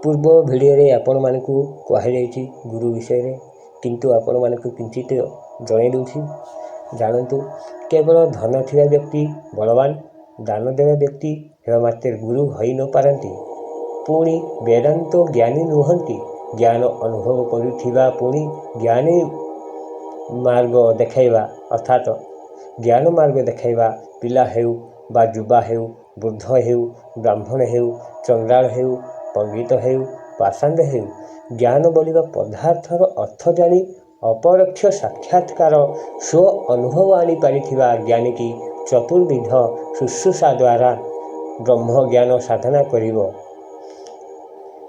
ପୂର୍ବ ଭିଡ଼ିଓରେ ଆପଣମାନଙ୍କୁ କୁହାଯାଇଛି ଗୁରୁ ବିଷୟରେ, କିନ୍ତୁ ଆପଣମାନଙ୍କୁ କିଞ୍ଚିତ ଜଣାଇ ଦେଉଛି। ଜାଣନ୍ତୁ, କେବଳ ଧନ ଥିବା ବ୍ୟକ୍ତି ବଳବାନ, ଦାନ ଦେବା ବ୍ୟକ୍ତି ହେବା ମାତ୍ରେ ଗୁରୁ ହୋଇନପାରନ୍ତି। ପୁଣି ବେଦାନ୍ତ ଜ୍ଞାନୀ ନୁହନ୍ତି। ଜ୍ଞାନ ଅନୁଭବ କରୁଥିବା ପୁଣି ଜ୍ଞାନୀ ମାର୍ଗ ଦେଖାଇବା, ଅର୍ଥାତ ଜ୍ଞାନ ମାର୍ଗ ଦେଖାଇବା ପିଲା ହେଉ ବା ଯୁବା ହେଉ, ବୃଦ୍ଧ ହେଉ, ବ୍ରାହ୍ମଣ ହେଉ, ଚଣ୍ଡାଳ ହେଉ, ପଣ୍ଡିତ ହେଉ, ପାଷାଣ୍ଡ ହେଉ, ଜ୍ଞାନ ବୋଲିବା ପଦାର୍ଥର ଅର୍ଥ ଜାଣି ଅପରୋକ୍ଷ ସାକ୍ଷାତକାର ସ୍ୱ ଅନୁଭବ ଆଣିପାରିଥିବା ଜ୍ଞାନୀକି ଚତୁର୍ବିଧ ଶୁଶ୍ରୂଷା ଦ୍ୱାରା ବ୍ରହ୍ମ ଜ୍ଞାନ ସାଧନା କରିବ।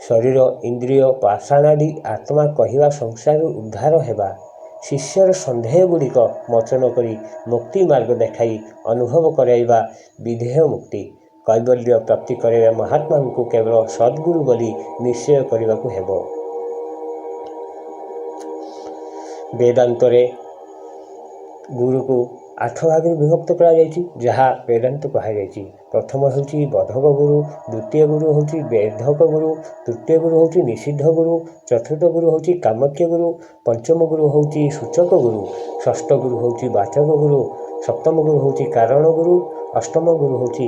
ଶରୀର, ଇନ୍ଦ୍ରିୟ, ପାଷାଣାଦି ଆତ୍ମା କହିବା ସଂସାରରୁ ଉଦ୍ଧାର ହେବା, ଶିଷ୍ୟର ସନ୍ଦେହ ଗୁଡ଼ିକ ମୋଚନ କରି ମୁକ୍ତି ମାର୍ଗ ଦେଖାଇ ଅନୁଭବ କରାଇବା ବିଧେୟ ମୁକ୍ତି, କୈବଲ୍ୟ ପ୍ରାପ୍ତି କରାଇବା ମହାତ୍ମାଙ୍କୁ କେବଳ ସଦ୍ଗୁରୁ ବୋଲି ନିଶ୍ଚୟ କରିବାକୁ ହେବ। ବେଦାନ୍ତରେ ଗୁରୁକୁ 8 ଭାଗରେ ବିଭକ୍ତ କରାଯାଇଛି, ଯାହା ବେଦାନ୍ତ କୁହାଯାଇଛି। ପ୍ରଥମ ହେଉଛି ବୋଧକ ଗୁରୁ, ଦ୍ୱିତୀୟ ଗୁରୁ ହେଉଛି ବେଧକ ଗୁରୁ, ତୃତୀୟ ଗୁରୁ ହେଉଛି ନିଷିଦ୍ଧ ଗୁରୁ, ଚତୁର୍ଥ ଗୁରୁ ହେଉଛି କାମାକ୍ୟ ଗୁରୁ, ପଞ୍ଚମ ଗୁରୁ ହେଉଛି ସୂଚକ ଗୁରୁ, ଷଷ୍ଠ ଗୁରୁ ହେଉଛି ବାଚକ ଗୁରୁ, ସପ୍ତମ ଗୁରୁ ହେଉଛି କାରଣ ଗୁରୁ, ଅଷ୍ଟମ ଗୁରୁ ହେଉଛି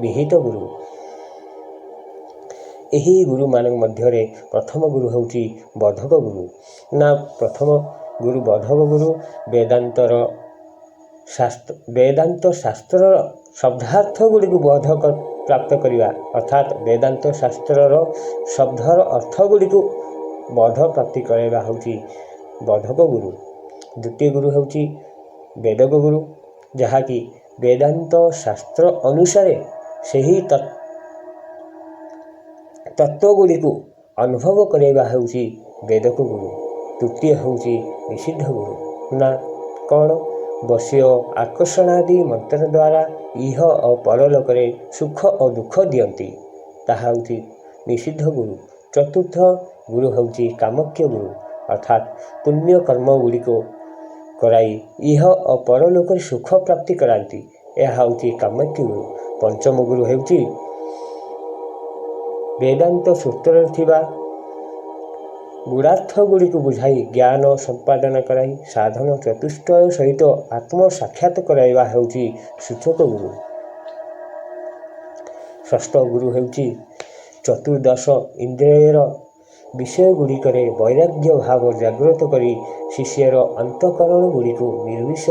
ବିହିତ ଗୁରୁ। ଏହି ଗୁରୁମାନଙ୍କ ମଧ୍ୟରେ ପ୍ରଥମ ଗୁରୁ ହେଉଛି ବୋଧକ ଗୁରୁ। ନା, ପ୍ରଥମ ଗୁରୁ ବୋଧକ ଗୁରୁ ବେଦାନ୍ତର ଶାସ୍ତ୍ର, ବେଦାନ୍ତ ଶାସ୍ତ୍ରର ଶବ୍ଦାର୍ଥ ଗୁଡ଼ିକୁ ବୋଧ ପ୍ରାପ୍ତ କରିବା, ଅର୍ଥାତ୍ ବେଦାନ୍ତ ଶାସ୍ତ୍ରର ଶବ୍ଦର ଅର୍ଥ ଗୁଡ଼ିକୁ ବୋଧ ପ୍ରାପ୍ତି କରାଇବା ହେଉଛି ବୋଧକ ଗୁରୁ। ଦ୍ୱିତୀୟ ଗୁରୁ ହେଉଛି ବେଦକ ଗୁରୁ, ଯାହାକି ବେଦାନ୍ତ ଶାସ୍ତ୍ର ଅନୁସାରେ ସେହି ତତ୍ତ୍ୱ ଗୁଡ଼ିକୁ ଅନୁଭବ କରାଇବା ହେଉଛି ବେଦକ ଗୁରୁ। ତୃତୀୟ ହେଉଛି ନିଷିଦ୍ଧ ଗୁରୁ। ନା କ'ଣ? ବଶ୍ୟ ଆକର୍ଷଣାଦି ମନ୍ତ୍ର ଦ୍ୱାରା ଇହ ଓ ପରଲୋକରେ ସୁଖ ଓ ଦୁଃଖ ଦିଅନ୍ତି, ତାହା ହେଉଛି ନିଷିଦ୍ଧ ଗୁରୁ। ଚତୁର୍ଥ ଗୁରୁ ହେଉଛି କାମକ୍ୟ ଗୁରୁ, ଅର୍ଥାତ୍ ପୁଣ୍ୟ କର୍ମ ଗୁଡ଼ିକୁ କରାଇ ଇହ ଓ ପରଲୋକରେ ସୁଖ ପ୍ରାପ୍ତି କରାନ୍ତି, ଏହା ହେଉଛି କାମାକ୍ୟ ଗୁରୁ। ପଞ୍ଚମ ଗୁରୁ ହେଉଛି ବେଦାନ୍ତ ସୂତ୍ରରେ ଥିବା ଗୂଢ଼ାର୍ଥ ଗୁଡ଼ିକୁ ବୁଝାଇ ଜ୍ଞାନ ସମ୍ପାଦନ କରାଇ ସାଧନ ଚତୁଷ୍ଟୟ ସହିତ ଆତ୍ମ ସାକ୍ଷାତ କରାଇବା ହେଉଛି ସୂଚକ ଗୁରୁ। ଷଷ୍ଠ ଗୁରୁ ହେଉଛି ଚତୁର୍ଦଶ ଇନ୍ଦ୍ରିୟର ବିଷୟ ଗୁଡ଼ିକରେ ବୈରାଗ୍ୟ ଭାବ ଜାଗ୍ରତ କରି ଶିଷ୍ୟର ଅନ୍ତଃକରଣ ଗୁଡ଼ିକୁ ନିର୍ବିଷୟ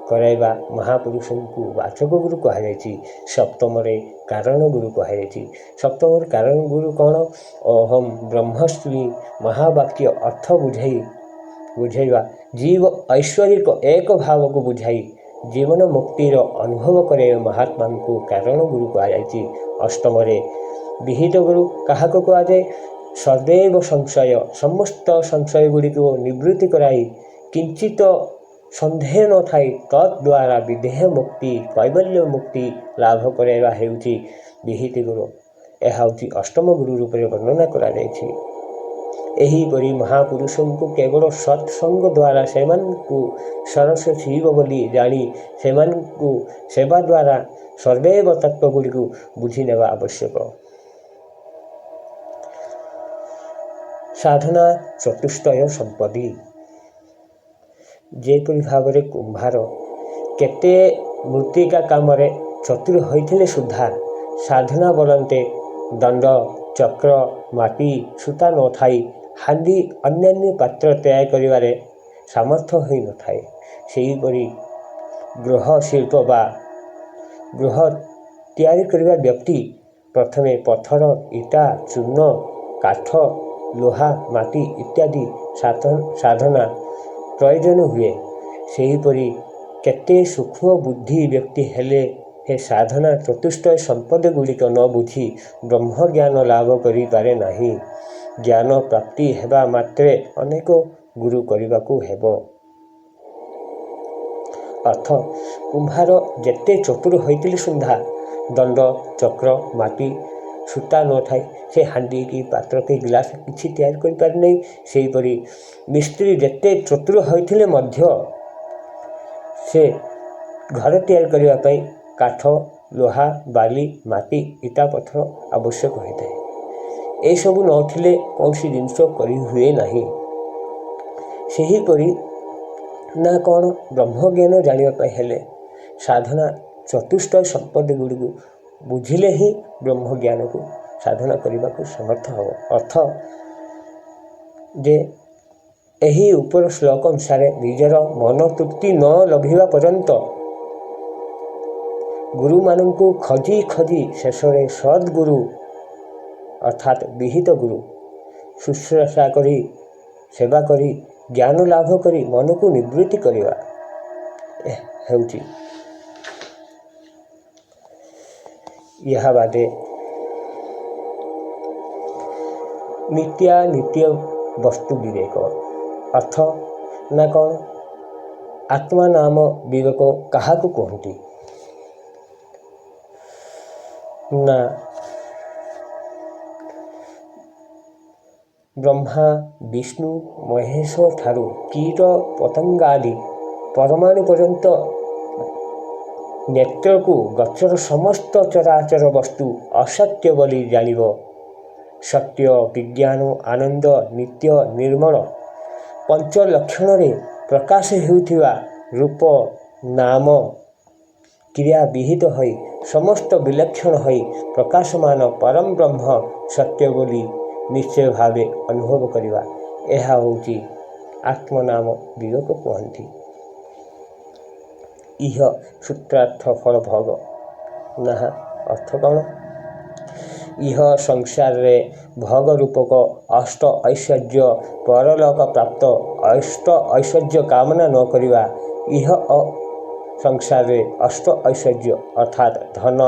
କରାଇବା ମହାପୁରୁଷଙ୍କୁ ବାଚକ ଗୁରୁ କୁହାଯାଇଛି। ସପ୍ତମରେ କାରଣ ଗୁରୁ କୁହାଯାଇଛି। ସପ୍ତମରେ କାରଣ ଗୁରୁ କ'ଣ? ଅହಂ ବ୍ରହ୍ମାସ୍ମି ମହାବାକ୍ୟ ଅର୍ଥ ବୁଝାଇବା, ଜୀବ ଐଶ୍ୱରିକ ଏକ ଭାବକୁ ବୁଝାଇ ଜୀବନ ମୁକ୍ତିର ଅନୁଭବ କରାଇବା ମହାତ୍ମାଙ୍କୁ କାରଣ ଗୁରୁ କୁହାଯାଇଛି। ଅଷ୍ଟମରେ ବିହିତ ଗୁରୁ କାହାକୁ କୁହାଯାଏ? ସदैବ ସଂଶୟ, ସମସ୍ତ ସଂଶୟ ଗୁଡ଼ିକୁ ନିବୃତ୍ତି କରାଇ କିଞ୍ଚିତ ସନ୍ଦେହ ନଥାଇ ତଦ୍ୱାରା ବିଦେହ ମୁକ୍ତି, କୈବଲ୍ୟ ମୁକ୍ତି ଲାଭ କରାଇବା ହେଉଛି ବିହିତ ଗୁରୁ। ଏହା ହେଉଛି ଅଷ୍ଟମ ଗୁରୁ ରୂପରେ ବର୍ଣ୍ଣନା କରାଯାଇଛି। ଏହିପରି ମହାପୁରୁଷଙ୍କୁ କେବଳ ସତ୍ସଙ୍ଗ ଦ୍ୱାରା ସେମାନଙ୍କୁ ସରସ ଶିବ ବୋଲି ଜାଣି ସେମାନଙ୍କୁ ସେବା ଦ୍ୱାରା ସର୍ବୈବ ତତ୍ତ୍ୱ ଗୁଡ଼ିକୁ ବୁଝି ନେବା ଆବଶ୍ୟକ। ସାଧନା ଚତୁଷ୍ଟୟ ସମ୍ପତ୍ତି। ଯେପରି ଭାବରେ କୁମ୍ଭାର କେତେ ମୃତ୍ତିକା କାମରେ ଚତୁର ହୋଇଥିଲେ ସୁଦ୍ଧା ସାଧନା ବଳନ୍ତେ ଦଣ୍ଡ, ଚକ୍ର, ମାଟି, ସୂତା ନଥାଇ ହାଣ୍ଡି ଅନ୍ୟାନ୍ୟ ପାତ୍ର ତିଆରି କରିବାରେ ସାମର୍ଥ୍ୟ ହୋଇନଥାଏ, ସେହିପରି ଗୃହ ଶିଳ୍ପ ବା ଗୃହ ତିଆରି କରିବା ବ୍ୟକ୍ତି ପ୍ରଥମେ ପଥର, ଇଟା, ଚୂନ, କାଠ, ଲୁହା, ମାଟି ଇତ୍ୟାଦି ସାଧନା ପ୍ରୟୋଜନ ହୁଏ। ସେହିପରି କେତେ ସୂକ୍ଷ୍ମ ବୁଦ୍ଧି ବ୍ୟକ୍ତି ହେଲେ ହେ ସାଧନା ଚତୁଷ୍ଟୟ ସମ୍ପଦ ଗୁଡ଼ିକ ନ ବୁଝି ବ୍ରହ୍ମଜ୍ଞାନ ଲାଭ କରିପାରେ ନାହିଁ। ଜ୍ଞାନ ପ୍ରାପ୍ତି ହେବା ମାତ୍ରେ ଅନେକ ଗୁରୁ କରିବାକୁ ହେବ। ଅର୍ଥ, କୁମ୍ଭାର ଯେତେ ଚତୁର ହୋଇଥିଲେ ସୁଦ୍ଧା ଦଣ୍ଡ, ଚକ୍ର, ମାଟି, ସୂତା ନଥାଏ ସେ ହାଣ୍ଡି କି ପାତ୍ର କି ଗ୍ଲାସ କିଛି ତିଆରି କରିପାରେ ନାହିଁ। ସେହିପରି ମିସ୍ତ୍ରୀ ଯେତେ ଚତୁର ହୋଇଥିଲେ ମଧ୍ୟ ସେ ଘର ତିଆରି କରିବା ପାଇଁ କାଠ, ଲୁହା, ବାଲି, ମାଟି, ଇଟା, ପଥର ଆବଶ୍ୟକ ହୋଇଥାଏ। ଏସବୁ ନଥିଲେ କୌଣସି ଜିନିଷ କରିହୁଏ ନାହିଁ। ସେହିପରି ନା କ'ଣ, ବ୍ରହ୍ମଜ୍ଞାନ ଜାଣିବା ପାଇଁ ହେଲେ ସାଧନା ଚତୁଷ୍ଟୟ ସମ୍ପତ୍ତି ଗୁଡ଼ିକୁ ବୁଝିଲେ ହିଁ ବ୍ରହ୍ମଜ୍ଞାନକୁ ସାଧନା କରିବାକୁ ସମର୍ଥ ହେବ। ଅର୍ଥ ଯେ ଏହି ଉପର ଶ୍ଲୋକ ଅନୁସାରେ ନିଜର ମନ ତୃପ୍ତି ନ ଲଭିବା ପର୍ଯ୍ୟନ୍ତ ଗୁରୁମାନଙ୍କୁ ଖୋଜି ଖୋଜି ଶେଷରେ ସଦ୍ଗୁରୁ ଅର୍ଥାତ୍ ବିହିତ ଗୁରୁ ଶୁଶ୍ରୂଷା କରି, ସେବା କରି, ଜ୍ଞାନ ଲାଭ କରି ମନକୁ ନିବୃତ୍ତି କରିବା ହେଉଛି। ଏହା ବାଦେ ନିତ୍ୟା ନିତ୍ୟ ବସ୍ତୁ ବିବେକ। ଅର୍ଥ ନା କ'ଣ, ଆତ୍ମା ନାମ ବିବେକ କାହାକୁ କୁହନ୍ତି? ନା ବ୍ରହ୍ମା, ବିଷ୍ଣୁ, ମହେଶ ଠାରୁ କୀଟ ପତଙ୍ଗାଦି ପରମାଣୁ ପର୍ଯ୍ୟନ୍ତ ନେତ୍ରକୁ ଗୋଚର ସମସ୍ତ ଚରାଚର ବସ୍ତୁ ଅସତ୍ୟ ବୋଲି ଜାଣିବ। ସତ୍ୟ, ବିଜ୍ଞାନ, ଆନନ୍ଦ, ନିତ୍ୟ, ନିର୍ମଳ ପଞ୍ଚଲକ୍ଷଣରେ ପ୍ରକାଶ ହେଉଥିବା ରୂପ, ନାମ, କ୍ରିୟା ବିହିତ ହୋଇ ସମସ୍ତ ବିଲକ୍ଷଣ ହୋଇ ପ୍ରକାଶମାନ ପରମ ବ୍ରହ୍ମ ସତ୍ୟ ବୋଲି ନିଶ୍ଚୟ ଭାବେ ଅନୁଭବ କରିବା, ଏହା ହେଉଛି ଆତ୍ମନାମ ବିବେକ କୁହନ୍ତି। ଇହ ସୂତ୍ରାର୍ଥ ଫଳ ଭୋଗ ନାହା। ଅର୍ଥ କ'ଣ? ଇହ ସଂସାରରେ ଭୋଗ ରୂପକ ଅଷ୍ଟ ଐଶ୍ୱର୍ଯ୍ୟ, ପରଲୋକ ପ୍ରାପ୍ତ ଅଷ୍ଟ ଐଶ୍ୱର୍ଯ୍ୟ କାମନା ନ କରିବା। ଇହ ସଂସାରରେ ଅଷ୍ଟ ଐଶ୍ୱର୍ଯ୍ୟ ଅର୍ଥାତ୍ ଧନ,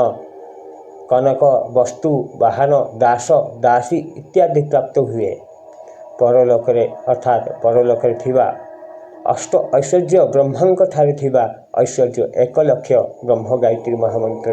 କନକ, ବସ୍ତୁ, ବାହନ, ଦାସ, ଦାସୀ ଇତ୍ୟାଦି ପ୍ରାପ୍ତ ହୁଏ। ପରଲୋକରେ ଅର୍ଥାତ୍ ପରଲୋକରେ ଥିବା ଅଷ୍ଟ ଐଶ୍ୱର୍ଯ୍ୟ ବ୍ରହ୍ମାଙ୍କ ଠାରେ ଥିବା ଐଶ୍ୱର୍ଯ୍ୟ 1 ଲକ୍ଷ ବ୍ରହ୍ମ ଗାୟତ୍ରୀ ମହାମନ୍ତ୍ର।